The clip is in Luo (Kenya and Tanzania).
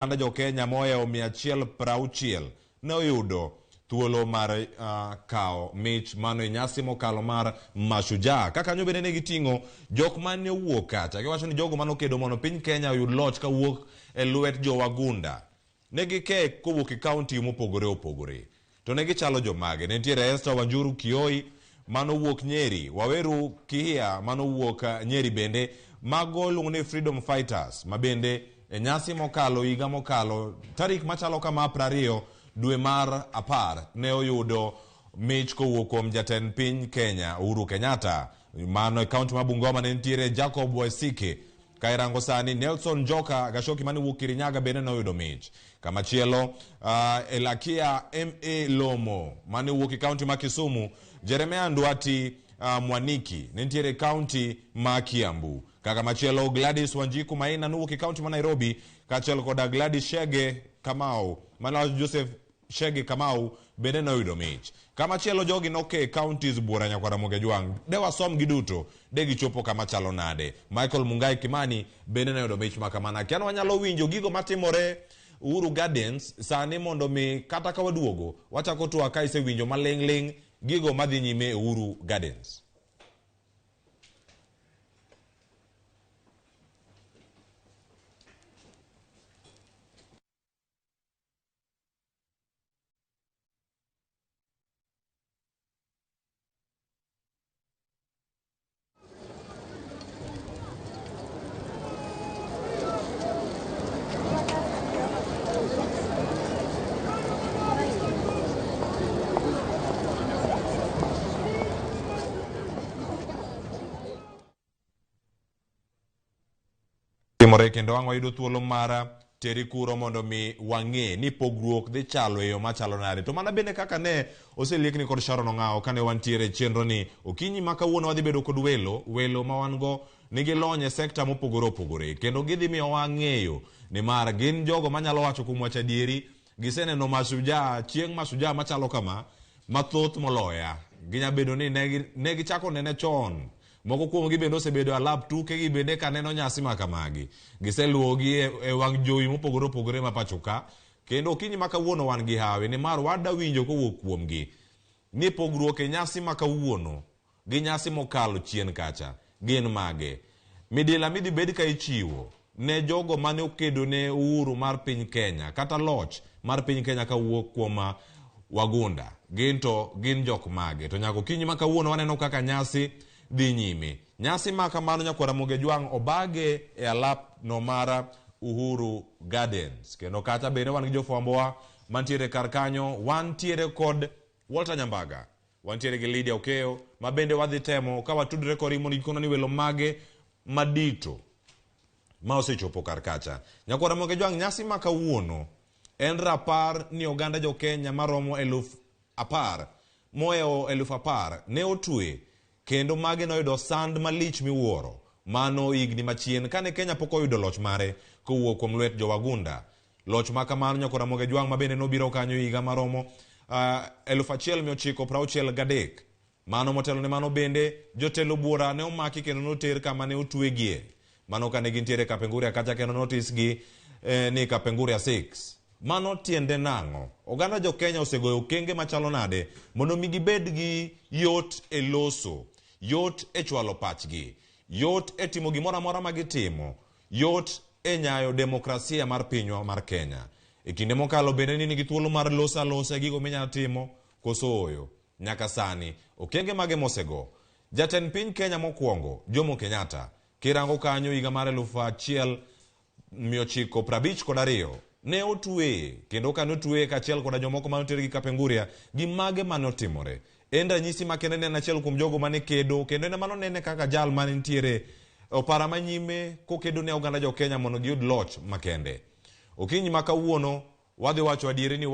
Oganda jo-Kenya mohewo 160 ne oyudo thuolo mar kawo mich mano e nyasi mokalo mar Mashujaa. Ka kanyo bende ne giting'o jok mane owuok kacha. Giwacho ni jogo mane okedo mondo piny Kenya oyud loch kawuok e lwet jo-Wagunda ne gike kowuok e kaunti mopogore opogore. To ne gichalo jomage? Ne nitiere Esther Wanjuru Kioi mano wuok Nyeri, Waweru Kihia mano wuok Nyeri bende, mago iluongo ni Freedom Fighters ma bende e nyasi mokalo higa mokalo tarik machalo kama 20 dwe mar 10 ne oyudo mich kowuok kuom jatend piny Kenya Uhuru Kenyatta. Mano e kaunti ma Bungoma ne nitiere Jacob Waisike. Ka irango sani Nelson Njoka Gashoki mane wuok Kirinyaga bende noyudo mich. Kamachielo Elakia MA Lomo mane wuok e kaunti ma Kisumu, Jeremiah Ndwati Mwaniki ne nitiere e kaunti ma Kiambu. Kaka machielo Gladys Wanjiku Maina nowuok e kaunti ma Nairobi kaachiel koda Gladys Shege Kamau mane Joseph Shege Kamau bende noyudo mich. Kamachielo jogi noke counties buora nyakwar Ramogi Ajwang'. De wasom gi duto, de gichopo kama chalo nade. Michael Mungai Kimani bende noyudo mich ma kamano. Akia ni wanyalo winjo gigo matimore Uhuru Gardens sani mondo mi kata ka waduogo, wachako twak ka isewinjo maling' ling' gigo madhi nyime e Uhuru Gardens. Timore kendo wang' wayudo thuolo mar teri kuro mondo mi wang'e ni pogruok dhi chalo e yo machalo nade. To mana bende kaka ne oseliekni kod Sharon Ong'awo kane wantiere e chenro ni okinyi ma kawuono wadhi bedo kod welo, welo ma wan go nigi lony e sekta mopogore opogore kendo gidhi miyowa ng'eyo nimar gin jogo manyalo wacho kuom wacho adieri. Giseneno mashujaa, chieng' mashujaa machalo kama mathoth moloya. Ginya bedo ni ne gichako nene chon. Moko kuomgi bende osebedo alap tukegi bende ka neno nyasi ma kamagi. Giseluwogi e wang' jowi mopogore opogore ma pacho ka. Kendo okinyi ma kawuono wan gi hawi nimar wada winjo kowuok kuomgi ni pogruok e nyasi ma kawuono gi nyasi mokalo chien kacha gin mage. Midila midhi bed ka ichiwo ne jogo mane okedo ne uhuru mar piny Kenya kata loch mar piny Kenya kawuok kuom Wagunda gin to gin jok mage. To nyaka okinyi ma kawuono waneno kaka nyasi dhi nyime. Nyasi ma kamano nyakwar Ramogi Ajwang' obage e alap no mar Uhuru Gardens. Kendo kacha bende wan gi jofwambowa mantiere kar kanyo, wantiere kod Walter Nyambaga, wantiere gi Lydia Okeyo ma bende wadhi temo ka watudre kodgi mondo gikonwa ni welo mage madito ma osechopo kar kacha. Nyakwar Ramogi Ajwang', nyasi ma kawuono en rapar ni oganda jo Kenya maromo 10,000 mohewo 10,000 ne otwe kendo mage noyudo sand malich miwuoro. Mano higni machien kane Kenya pok oyudo loch mare kowuok kuom lwet jowagunda. Loch ma kamano nyakwar Ramogi Ajwang' ma bende nobiro kanyo higa maromo 1963. Mano motelo ne mano bende jotelo buora ne omaki kendo noter kama ne otwegie. Mano kane gintiere Kapenguria kacha kendo notisgi ni Kapenguria 6. Mano tiende nang'o? Oganda jo Kenya osegoyo okenge machalo nade mondo mi gibed gi yot e loso, yot e chwalo pachgi, yot e timo gimoro amora ma gitimo, yot e nyayo demokrasia mar pinywa mar Kenya. E kinde mokalo bende ni nigi thuolo mar loso alosa e gigo minyalo timo koso ooyo. Nyaka sani, okenge mage mosego? Jatend piny Kenya mokwongo, Jomo Kenyatta, kirango kanyo higa mar 1952, ne otweye, kendo kane otweye kaachiel koda jomoko mane oter gi Kapenguria, gi mage mane otimore. En ranyisi makende ne en achiel kuom jogo mane kedo, kendo en ema nonene kaka jal mane nitiere opara manyime kokedo ne oganda jo Kenya mondo giyud loch makende. Okinyi ma kawuono, wadhi wacho adieri ni